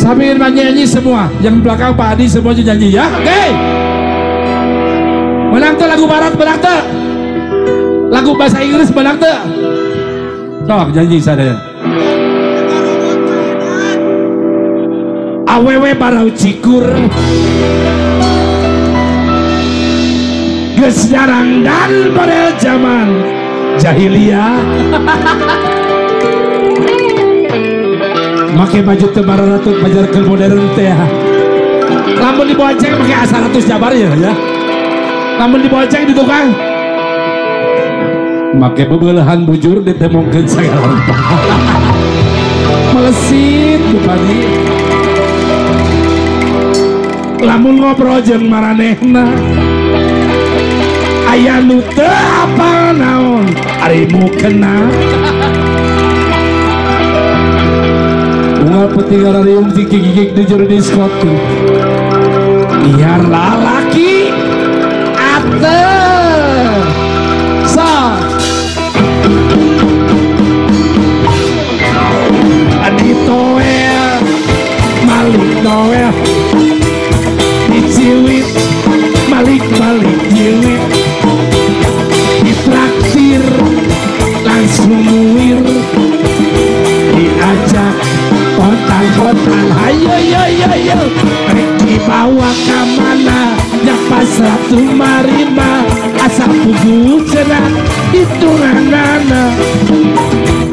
Sambil nyanyi semua, yang belakang Pak Adi semuanya nyanyi ya. Oke. Okay. Menang tuh lagu barat, menang tuh. Lagu bahasa Inggris menang tuh. Sok nyanyi sadaya. Awewe barau cikur. Geus jarang dan pada zaman jahiliyah. Make baju tebara ratut pajarkeun modern teh. Lamun dibonceng make asa ratus jabar ya ya. Lamun dibonceng di tukang make bebeulehan bujur ditemongkeun sagala rupa. Melesit bupati. Lamun ngobrol jeung maranehna aya nu teu apal naon ari mukena. Unggal penting rariung gigik di jero diskotik. Biar lalaki ate sa adi toel malik noel diciwit malik malik jiwit ditraktir langsung muir diajak kontan-kontan ayo yo yo yo rek dibawa ka mana nya pasrah tumarima asa pugu cenah hitunganana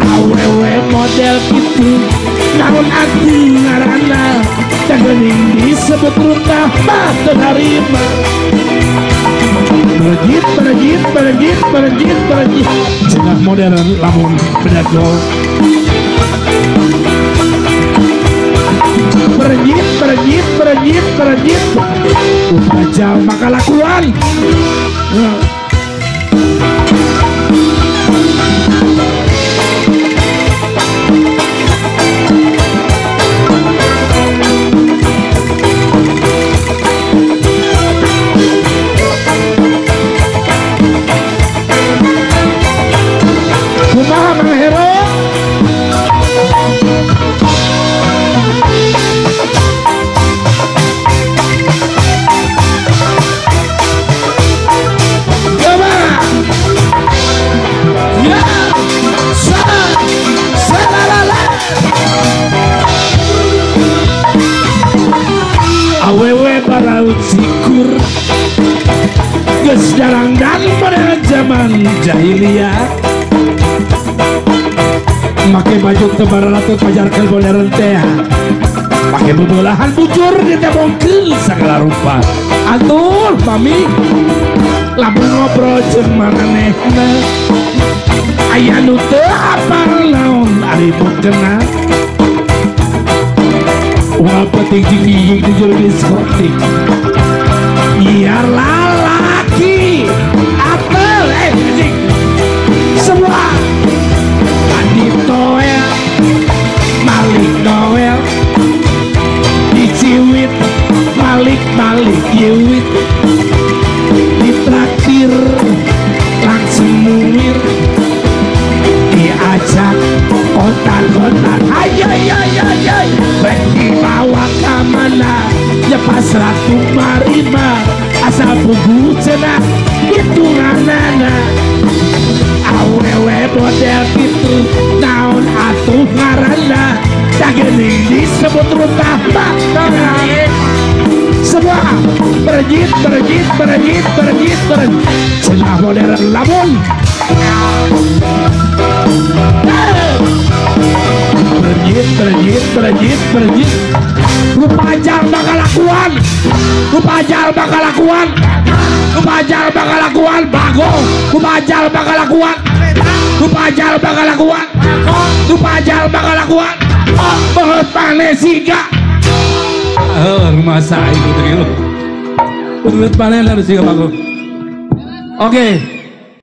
awewe model kitu naon atuh ngaranna geuning disebut runtah mah teu narima. Berejit berejit berejit berejit berejit cenah modern lamun bedago. Berejit, berejit, berejit, berejit. Upajal maka lakuan. Kumaha Mang Hero? Awewe barau cikur geus jarang dan pada zaman jahiliyah make baju tebara ratut pajarkeun modern teh make bebelahan bujur ditembongkeun sagala rupa atuh mami lamun ngobrol jeung maranehna aya nu teu apal naon ari mukena. Unggal penting gigik di jero diskotik biar lalaki apel anjing semua Adi Toel Malik Noel diciwit Malik Malik yiwit ditraktir langsung muir diajak kontan-kontan ayo ayo ayo rek dibawa ka mana ya pasrah tumarima asal pugu cenah hitunganana awewe model kitu naon atuh ngaranna dageuning disebut runtah mah semua berejit berejit berejit berejit berejit cenah modern lamun berejit berejit berejit berejit rupajal bakal lakuan rupajal bakal lakuan rupajal bakal lakuan bagong rupajal bakal lakuan rupajal bakal lakuan rupajal bakal lakuan beut pane siga rumah saya itu beut pane harus siga bagong. Oke.